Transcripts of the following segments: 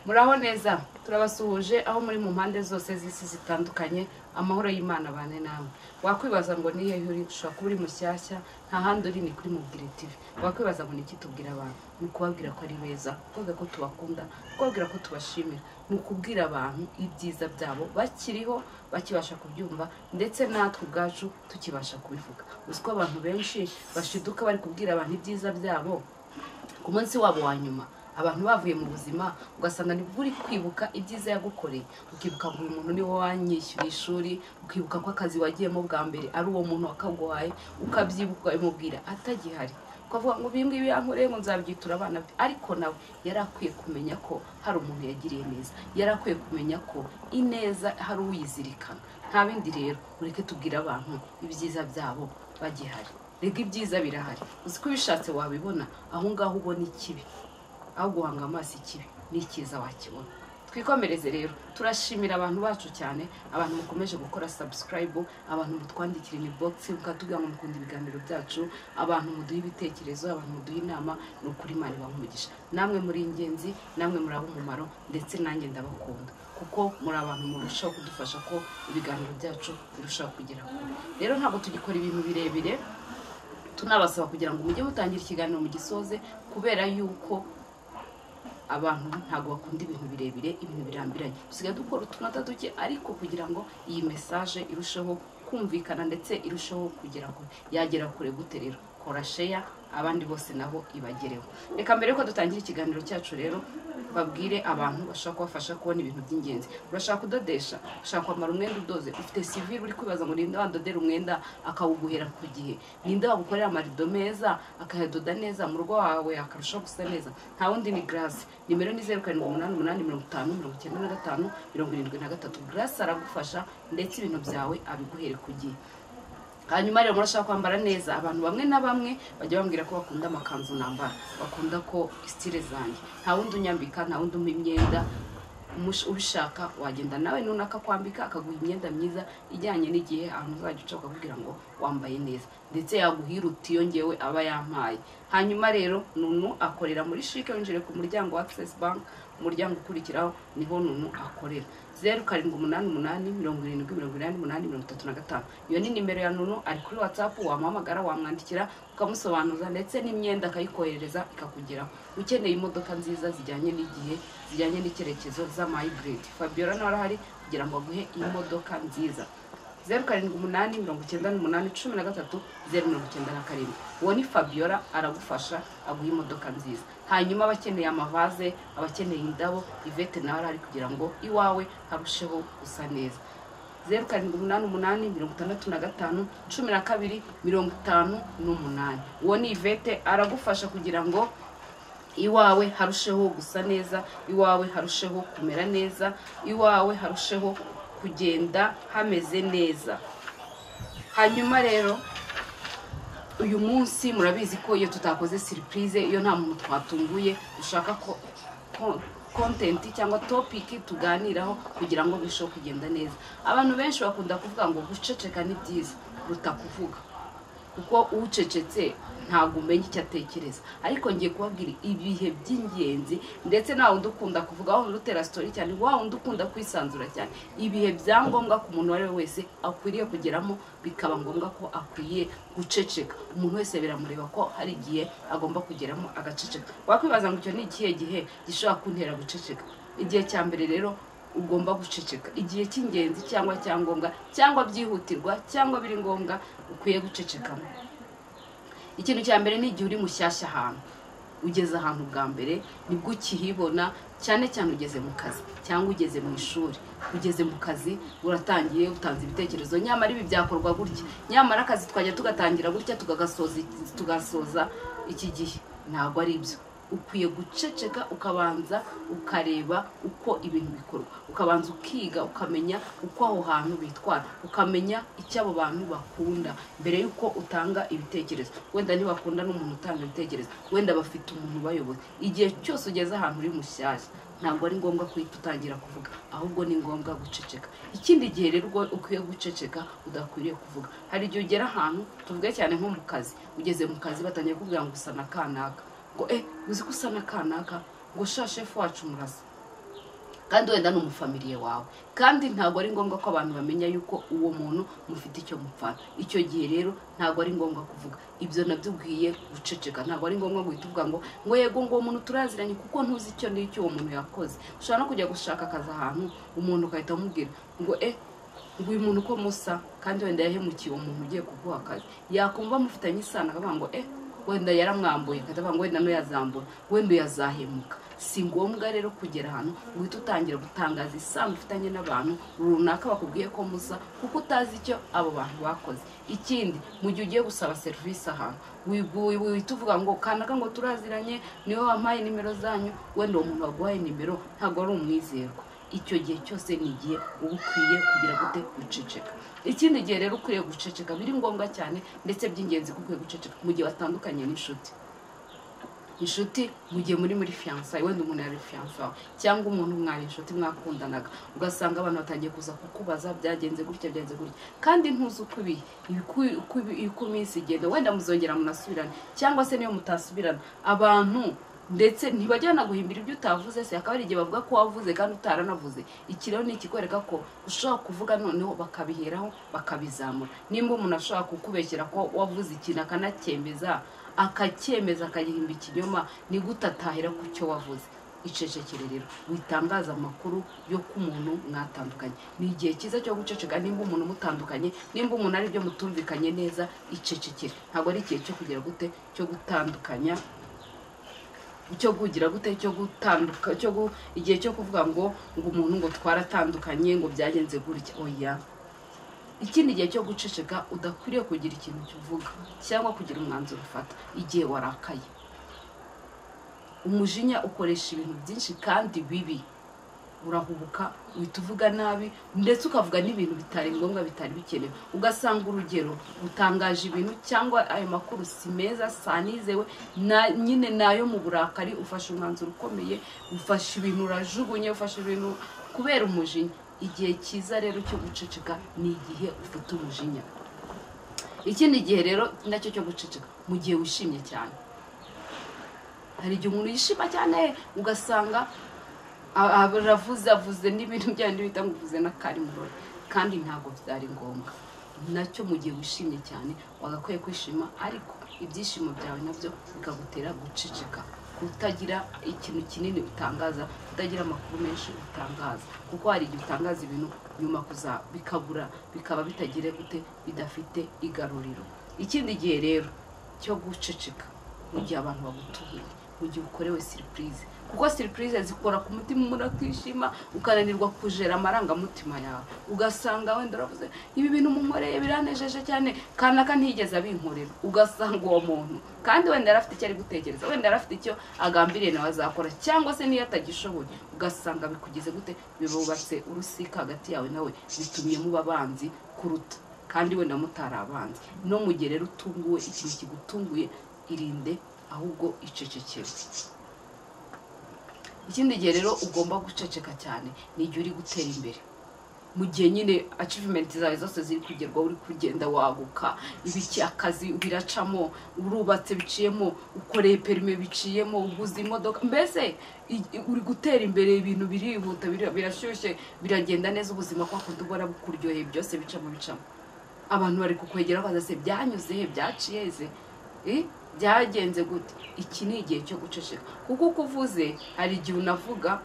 Muraho neza, turabasuhuje aho muri mu mpande zose z'isi zitandukanye. Amahoro y'Imana bane namwe. Wakwibaza ngo ni hehe uri? Ushobora kuba uri mushyashya, nta handi uri, ni kuri Mubwire TV. Wakwibaza ngo ni iki tubwira abantu? Ni ukubabwira ko ari beza, kubabwira ko tubakunda, kubabwira ko tubashimira, ni ukubwira abantu ibyiza byabo bakiriho, bakibasha kubyumva, ndetse natwe ubwacu tukibasha kubivuga. Uzi ko abantu benshi bashiduka bari kubwira abantu ibyiza byabo ku munsi wabo wa nyuma, abantu bavuye mu buzima, ugasanga nibwo uri kwibuka ibyiza yagukoreye, ukibuka ngo uyu muntu niwe wanyishyura ishuri, ukibuka ko akazi wagiyemo bwa mbere ari uwo muntu wakaguhaye, ukabyibuka ukabimubwira atagihari, ukavuga ngo ibi ngibi yankoreye ngo nzabyitura abana be. Ariko nawe yari akwiye kumenya ko hari umuntu yagiriye neza, yari akwiye kumenya ko ineza hari uyizirikana. Nta bindi rero, mureke tubwire abantu ibyiza byabo bagihari. Rega ibyiza birahari, uzi ko ubishatse wabibona. Aho ngaho ubona ikibi, aho guhanga amaso ikibi n'icyiza wakibona. Twikomereze rero, turashimira abantu bacu cyane, abantu mukomeje gukora subscribe, abantu mutwandikira inbox mukatubwira ngo mukunda ibiganiro byacu, abantu muduha ibitekerezo, abantu muduha inama. Ni ukuri Imana ibaha umugisha. Namwe muri ingenzi, namwe muri ab'umumaro, ndetse nanjye ndabakunda kuko muri abantu murushaho kudufasha ko ibiganiro byacu birushaho kugera kure. Rero ntabwo tugikora ibintu birebire, tunabasaba kugira ngo mujye mutangira ikiganiro mugisoze, kubera yuko abantu ntabwo bakunda ibintu birebire, ibintu birambiranye. Dusigaye dukora utunota duke, ariko kugira ngo iyi message irusheho kumvikana ndetse irusheho kugera kure. Yagera kure gute rero? Kora share, abandi bose nabo ibagereho. Reka mbere yuko dutangira ikiganiro cyacu rero, babwire abantu bashaka kubafasha kubona ibintu by'ingenzi. Urashaka kudodesha, ushaka kwambara umwenda udoze, ufite civil, uri kwibaza ngo ninde wandodera umwenda akawuguhera ku gihe, ninde wagukorera amarido meza akayadoda neza mu rugo wawe akarushaho gusa neza? Nta wundi, ni Grace. Nimero ni 0788509573. Grace aragufasha ndetse ibintu byawe abiguhere ku gihe. Hanyuma rero murashaka kwambara neza. Abantu bamwe na bamwe bajya bambwira ko bakunda amakanzu nambara, bakunda ko style zanjye. Nta wundi unyambika, nta wundi umpa imyenda. Ubishaka wagenda nawe none akakwambika, akaguha imyenda myiza ijyanye n'igihe, ahantu uzajya uca bakakubwira ngo wambaye neza, ndetse yaguha iruta iyo ngewe aba yampaye. Hanyuma rero Nunu akorera muri CHIC, winjire ku muryango wa Access Bank, umuryango ukurikiraho niho Nunu akorera. 0788708835, iyo ni nimero ya Nunu. Ari kuri WhatsApp, wamuhamagara, wamwandikira, ukamusobanuza, ndetse n'imyenda akayikoherereza ikakugeraho. Ukeneye imodoka nziza zijyanye n'igihe, zijyanye n'icyerekezo, z'ama hybrid, Fabiola nawe arahari kugira ngo aguhe imodoka nziza. 0789813097, uwo ni Fabiola, aragufasha aguha imodoka nziza. Hanyuma abakeneye amavaze, abakeneye indabo, Ivete nawe arahari kugira ngo iwawe harusheho gusa neza. 0788651258, uwo ni Ivete, aragufasha kugira ngo iwawe harusheho gusa neza, iwawe harusheho kumera neza, iwawe harusheho kugenda hameze neza. Hanyuma rero uyu munsi murabizi ko iyo tutakoze surprise, iyo nta muntu twatunguye, dushaka ko content cyangwa topic tuganiraho kugira ngo birusheho kugenda neza. Abantu benshi bakunda kuvuga ngo guceceka ni byiza kuruta kuvuga, kuko ucecetse ntabwo umenya icyo atekereza. Ariko ngiye kubabwira ibihe by'ingenzi, ndetse nawe wundi ukunda kuvuga, wa wundi utera story cyane, wa wundi ukunda kwisanzura cyane, ibihe bya ngombwa ku muntu uwo ari we wese akwiriye kugeramo bikaba ngombwa ko akwiye guceceka. Umuntu wese biramureba ko hari igihe agomba kugeramo agaceceka. Wakwibaza ngo icyo ni ikihe gihe gishobora kuntera guceceka? Igihe cya mbere rero ugomba guceceka, igihe cy'ingenzi cyangwa cyangombwa cyangwa byihutirwa cyangwa biri ngombwa ukwiye gucecekamo, ikintu cya mbere ni igihe uri mushyashya ahantu. Ugeze ahantu bwa mbere, nibwo ukihibona, cyane cyane ugeze mu kazi cyangwa ugeze mu ishuri. Ugeze mu kazi, uratangiye, utanze ibitekerezo: nyamara ibi byakorwa gutya, nyamara akazi twajya tugatangira gutya, tugasoza iki gihe. Ntabwo ari byo. Ukwiye guceceka, ukabanza ukareba uko ibintu bikorwa, ukabanza ukiga, ukamenya uko aho hantu bitwara, ukamenya icyo abo bantu bakunda mbere y'uko utanga ibitekerezo. Wenda ntibakunda n'umuntu utanga ibitekerezo, wenda bafite umuntu ubayoboye. Igihe cyose ugeze ahantu uri mushyashya, ntabwo ari ngombwa guhita utangira kuvuga, ahubwo ni ngombwa guceceka. Ikindi gihe rero ubwo ukwiye guceceka, udakwiriye kuvuga, hari igihe ugera ahantu, tuvuge cyane nko mu kazi, ugeze mu kazi batangiye kukubwira ngo usa na kanaka, ngo uzi ko usa na kanaka, ngo sha shefu wacu murasa. Kandi wenda ni umufamiliye wawe, kandi ntabwo ari ngombwa ko abantu bamenya yuko uwo muntu mufite icyo mupfana. Icyo gihe rero ntabwo ari ngombwa kuvuga ibyo, nabyo ukwiye guceceka. Ntabwo ari ngombwa guhita uvuga ngo yego, ngo uwo muntu turaziranye, kuko ntuzi icyo n'icyo uwo muntu yakoze. Ushobora no kujya gushaka akazi ahantu, umuntu ugahita umubwira ngo uyu muntu uko musa, kandi wenda yahemukiye uwo muntu ugiye kuguha akazi. Yakumva mufitanye isano akavuga ngo wenda yaramwambuye, akahita avuga ngo wenda n'uyazambura, wenda uyazahemuka. Si ngombwa rero kugera ahantu uhita utangira gutangaza isano ufitanye n'abantu runaka bakubwiye ko musa, kuko utazi icyo abo bantu bakoze. Ikindi, mu gihe ugiye gusaba serivisi ahantu, uhita uvuga ngo kanaka ngo turaziranye, niwe wampaye nimero zanyu. Wenda uwo muntu waguhaye nimero ntabwo ari umwizerwa. Icyo gihe cyose ni igihe uba ukwiye kugira gute? Guceceka. Ikindi gihe rero ukwiye guceceka, biri ngombwa cyane ndetse by'ingenzi ko ukwiye guceceka, mu gihe watandukanye n'inshuti. Inshuti mu gihe muri fiançailles, wenda umuntu yari fiancé wawe cyangwa umuntu mwari inshuti mwakundanaga, ugasanga abantu batangiye kuza kukubaza byagenze gutya, byagenze gutya, kandi ntuzi uko ibihe, uko iminsi igenda. Wenda muzongera munasubirane, cyangwa se niyo mutasubirana, abantu ndetse ntibajya guhimbira ibyo utavuze. Se akaba ari igihe bavuga ko wavuze kandi utaranavuze. Iki rero ni ikikwereka ko ushobora kuvuga noneho bakabiheraho bakabizamura. Nimba umuntu ashobora kukubeshyera ko wavuze ikintu, akanacyemeza, akacyemeza, akagihimba ikinyoma, ni gute atahera ku cyo wavuze? Icecekere rero, witangaza amakuru yo ku muntu mwatandukanye. Ni igihe cyiza cyo guceceka. Nimba umuntu mutandukanye, nimba umuntu ari byo mutumvikanye neza, icecekere. Ntabwo ari igihe cyo kugira gute, cyo gutandukanya, cyo kugira gute, cyo gutanduka, igihe cyo kuvuga ngo umuntu ngo twaratandukanye, ngo byagenze gutya. Oya. Ikindi gihe cyo guceceka, udakwiriye kugira ikintu kivuga cyangwa kugira umwanzuro ufata, igihe warakaye. Umujinya ukoresha ibintu byinshi kandi bibi. Urahubuka, uhita uvuga nabi, ndetse ukavuga n'ibintu bitari ngombwa, bitari bikenewe. Ugasanga urugero utangaje ibintu cyangwa ayo makuru si meza, sanizewe na nyine nayo. Mu burakari ufashe umwanzuro ukomeye, ufashe ibintu urajugunye, ufashe ibintu kubera umujinya. Igihe cyiza rero cyo guceceka ni igihe ufite umujinya. Ikindi gihe rero nacyo cyo guceceka, mu gihe wishimye cyane. Hari igihe umuntu yishima cyane, ugasanga aravuze, avuze n'ibintu byandi bita ngo uvuze n'akari murori, kandi ntabwo byari ngombwa. Nacyo mu gihe wishimye cyane wagakwiye kwishima, ariko ibyishimo byawe nabyo bikagutera guceceka, kutagira ikintu kinini utangaza, kutagira amakuru menshi utangaza, kuko hari igihe utangaza ibintu nyuma kuza bikabura, bikaba bitagire gute, bidafite igaruriro. Ikindi gihe rero cyo guceceka, mu gihe abantu bagutuye, mu gihe ukorewe surprise, kuko surprise zikora ku mutima, umuntu akishima, ukananirwa kujera amarangamutima yawe. Ugasanga wenda uravuze: "Ibi bintu munkoreye biranejeje cyane, kanaka ntiyigeze abinkorera." Ugasanga uwo muntu kandi wenda yari afite icyo ari gutekereza, wenda yari afite icyo agambiriye nawe azakora, cyangwa se niyo atagishoboye, ugasanga bikugize gute, bibubatse urusika hagati yawe nawe, bitumye muba abanzi kuruta kandi wenda mutari abanzi. No mu gihe rero utunguwe, ikintu kigutunguye, irinde, ahubwo icecekere. Ikindi gihe rero ugomba guceceka cyane ni igihe uri gutera imbere, mu gihe nyine achievement zawe zose ziri kugerwaho, uri kugenda waguka, ibiki, akazi biracamo, urubatse biciyemo, ukoreye permis biciyemo, uguze imodoka, mbese uri gutera imbere, ibintu birihuta, birashyushye, biragenda neza, ubuzima kwa kundi ubona bukuryoheye, byose bicamo bicamo. Abantu bari kukwegera baza: "Se byanyuze he? Byaciye ze? Byagenze gute?" Iki ni igihe cyo guceceka, kuko uko uvuze, hari igihe unavuga,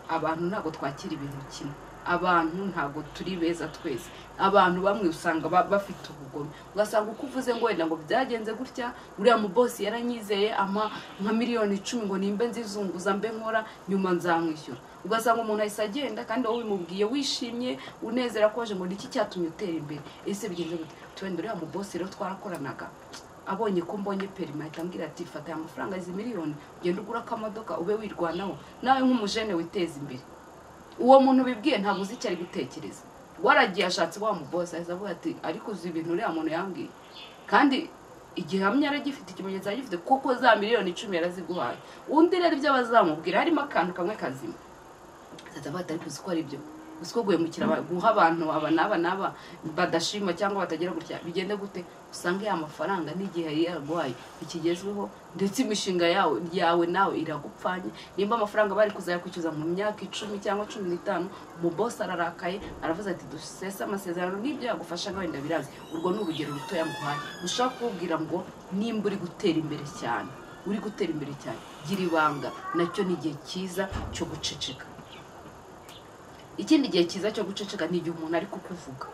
abantu ntabwo twakira ibintu kimwe, abantu ntabwo turi beza twese. Abantu bamwe usanga bafite ubugome, ugasanga uko uvuze ngo wenda ngo byagenze gutya, uriya mu boss yaranyizeye ampa nka miliyoni 10 ngo nimbe nzizunguza, mbe nkora, nyuma nzamwishyura. Ugasanga umuntu ahise agenda, kandi wowe ubimubwiye wishimye, unezera ko waje ngo niki cyatumye utera imbere, ese bigenze gute? Wenda uriya mu boss rero twarakoranaga, abonye ko mbonye permis ahita ambwira ati: "Fata aya mafaranga, izi miliyoni, ugende ugura akamodoka, ube wirwanaho nawe nk'umujene, witeze imbere." Uwo muntu bibwiye ntabwo uzi icyo ari gutekereza. Waragiye ashatse wa mu boss, ahise avuga ati: "Ariko uzi ibintu uriya muntu yambwiye?" Kandi igihamya aragifite, ikimenyetso aragifite, kuko za miliyoni 10 yaraziguhaye. Undi rero ibyo bazamubwira harimo akantu kamwe kazima, azahita avuga ati: "Ariko uzi ko ari byo?" Uziko guhemukira, guha abantu aba n'aba n'aba badashima cyangwa batagira gutya, bigende gute? Usange ya mafaranga n'igihe yari yaraguhaye ikigezweho, ndetse imishinga yawe nawe iragupfanye. Nimba amafaranga bari kuzayakwishyuza mu myaka 10 cyangwa 15, umubosi ararakaye aravuze ati dusese amasezerano, n'ibyo yagufashaga wenda birazi. Urwo ni urugero rutoya nguhaye, ushaka kukubwira ngo nimba uri gutera imbere cyane, uri gutera imbere cyane, gira ibanga, nacyo ni igihe cyiza cyo guceceka. Ikindi gihe cyiza cyo guceceka ni igihe umuntu ari kukuvuga.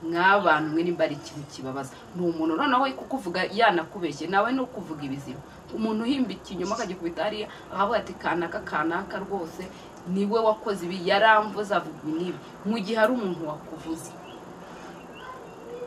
Mw'abantu mwe, nimba ari ikintu kibabaza ni umuntu noneho kukuvuga yanakubeshye, nawe no kuvuga ibizima. Umuntu uhimba ikinyoma akagikubita hariya, akavuga ati kanaka kanaka rwose niwe wakoze ibi, yaramvuze, avuga ibi n'ibi. Mu gihe ari umuntu wakuvuze,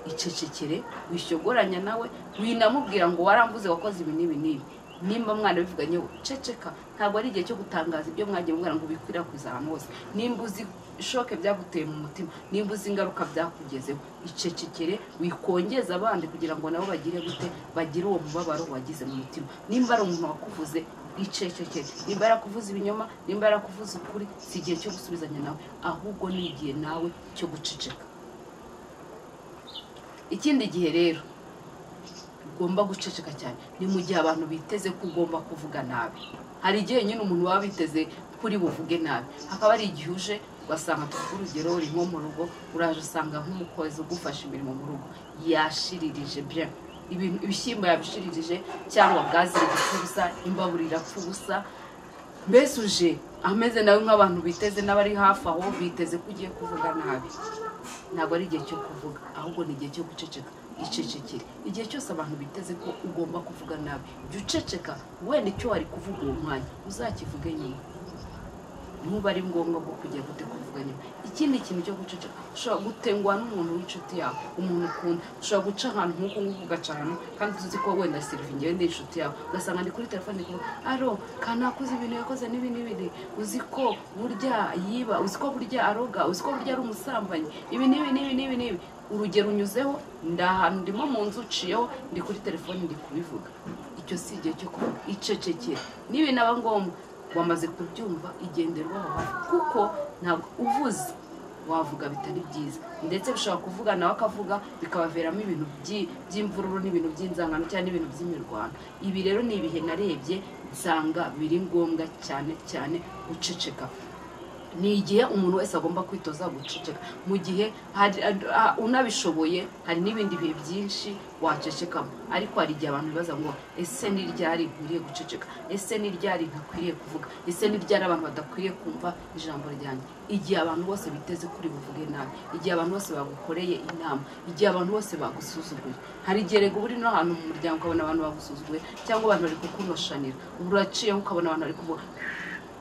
icecekere, wishyogoranya nawe, winamubwira ngo waramvuze wakoze ibi n'ibi n'ibi. Nimba mwana bivuganye, ceceka. Ntabwo ari igihe cyo gutangaza ibyo mwagiye mubwira ngo ubikwirakwize ahantu hose. Nimba uzi shock byaguteye mu mutima, nimba uzi ingaruka byakugezeho, icecekere, wikongeza abandi kugira ngo nabo bagire gute, bagire uwo mubabaro wagize mu mutima. Nimba ari umuntu wakuvuze, icecekere. Nimba yarakuvuze ibinyoma, nimba yarakuvuze ukuri, si igihe cyo gusubizanya nawe, ahubwo ni igihe nawe cyo guceceka. Ikindi gihe rero ugomba guceceka cyane ni mu gihe abantu biteze ko ugomba kuvuga nabi. Hari igihe nyine umuntu waba biteze kuri buvuge nabi, hakaba ari igihe uje ugasanga, tuvuge urugero, uri nko mu rugo, uraje usanga nk'umukozi ugufasha imirimo mu rugo yashiririje bien ibintu, ibishyimbo yabishiririje, cyangwa gaze iri gupfa ubusa, imbabura irapfa ubusa, mbese uje ameze nawe nk'abantu biteze, n'abari hafi aho biteze ko ugiye kuvuga nabi. Ntabwo ari igihe cyo kuvuga, ahubwo ni igihe cyo guceceka. Icecekere. Igihe cyose abantu biteze ko ugomba kuvuga nabi, jya uceceka. Wenda icyo wari kuvuga uwo mwanya uzakivuge nyuma, ntuba ari ngombwa bwo kujya gute kuvuga nyuma. Ikindi kintu cyo guceceka, ushobora gutengwa n'umuntu w'inshuti yawe, umuntu ukunda. Ushobora guca ahantu nk'uko nguko, ugaca ahantu kandi uzi ko wenda Sylvie ngewe ndi inshuti yawe, ugasanga ndi kuri telefone ndi kuvuga: "Aro kanakoze ibintu yakoze n'ibi n'ibi, uzi ko burya yiba, uzi ko burya aroga, uzi ko burya ari umusambanyi, ibi n'ibi n'ibi n'ibi n'ibi." Urugero unyuzeho, ndi ahantu ndimo mu nzu, uciyeho ndi kuri telefone ndi kubivuga. Icyo si igihe cyo kuvuga, icecekere. Niba naba ngombwa wamaze kubyumva, igenderwaho hafi, kuko ntabwo uvuze wavuga bitari byiza, ndetse bishobora kuvuga nawe akavuga, bikabaveramo ibintu by'imvururu n'ibintu by'inzangano cyangwa n'ibintu by'imirwano. Ibi rero ni ibihe narebye nsanga biri ngombwa cyane cyane guceceka. Ni igihe umuntu wese agomba kwitoza guceceka. Mu gihe hari unabishoboye, hari n'ibindi bihe byinshi wacecekamo, ariko hari igihe abantu bibaza ngo ese ni ryari nkwiriye guceceka? Ese ni ryari ntakwiriye kuvuga? Ese ni ryari abantu badakwiriye kumva ijambo ryanjye? Igihe abantu bose biteze kuri buvuge nabi, igihe abantu bose bagukoreye inama, igihe abantu bose bagusuzuguye. Hari igihe rega uba uri no ahantu mu muryango, ukabona abantu bagusuzuguye cyangwa abantu bari kukunoshanira, uraciyeho ukabona abantu bari kuvuga,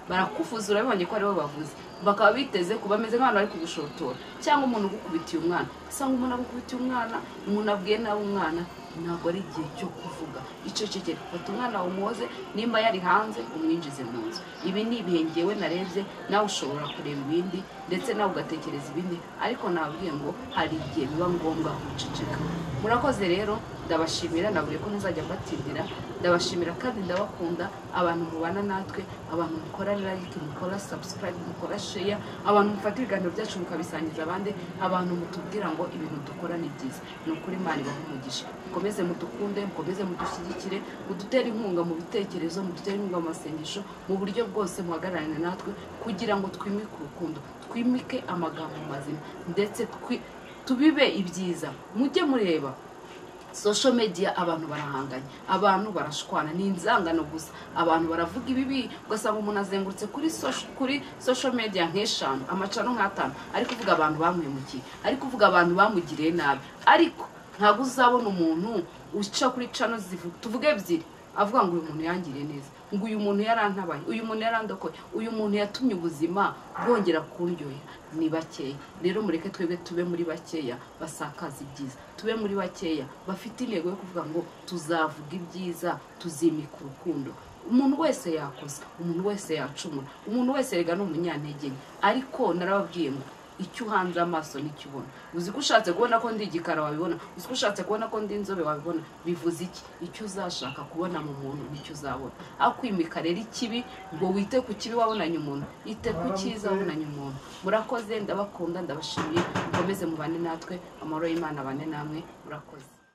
barakuvuza, urabibonye ko aribo bavuze, bakaba biteze kuba bameze nk'abantu bari kugushotora, cyangwa umuntu ugukubitiye umwana, usanga umuntu agukubitiye umwana, umuntu abwiye nawe umwana. Ntabwo ari igihe cyo kuvuga, icecekere, fata umwana wawe umuhoze, nimba yari hanze umwinjize mu nzu. Ibi ni ibihe ngewe narebye, nawe ushobora kureba ibindi, ndetse nawe ugatekereza ibindi, ariko nabwiye ngo hari igihe biba ngombwa guceceka. Murakoze rero, ndabashimira. Nabwiye ko ntazajya mbatindira. Ndabashimira kandi ndabakunda, abantu mubana natwe, abantu mukora like, mukora subscribe, mukora share, abantu mufata ibiganiro byacu mukabisangiza abandi, abantu mutubwira ngo ibintu dukora ni byiza. Ni ukuri, Imana ibahe umugisha. Mukomeze mudukunde, mukomeze mudushyigikire, mudutere inkunga mu bitekerezo, mudutere inkunga mu masengesho, mu buryo bwose muhagararane natwe kugira ngo twimike urukundo, twimike amagambo mazima, ndetse tubibe ibyiza. Mujye mureba social media, abantu barahanganye, abantu barashwana, ni inzangano gusa, abantu baravuga ibibi, ugasanga umuntu azengurutse kuri social media nk'eshanu, amacano nk'atanu, ari kuvuga abantu bamuhemukiye, ari kuvuga abantu bamugiriye nabi. Ariko ntabwo uzabona umuntu uca kuri channel zivuga, tuvuge ebyiri, avuga ngo uyu muntu yangiriye neza, ngo uyu muntu yarantabaye, uyu muntu yarandokoye, uyu muntu yatumye ubuzima bwongera kundyohera. Ni bakeya. Rero mureke twebwe tube muri bakeya basakaza ibyiza, tube muri bakeya bafite intego yo kuvuga ngo tuzavuga ibyiza, tuzimika urukundo. Umuntu wese yakoze, umuntu wese yacumura, umuntu wese rega ni umunyantege nke, ariko narababwiye ngo Icyo uhanze amaso nicyo ubona. Uzi ko ushatse kubona ko ndi igikara wabibona, uzi ko ushatse kubona ko ndi inzobe wabibona. Bivuze iki? Icyo uzashaka kubona mu muntu nicyo uzabona. Aho kwimika rero ikibi ngo wite ku kibi wabonanye umuntu, ite ku cyiza wabonanye umuntu. Murakoze, ndabakunda, ndabashimiye, mukomeze mubane natwe, amahoro y'Imana abane namwe. Murakoze.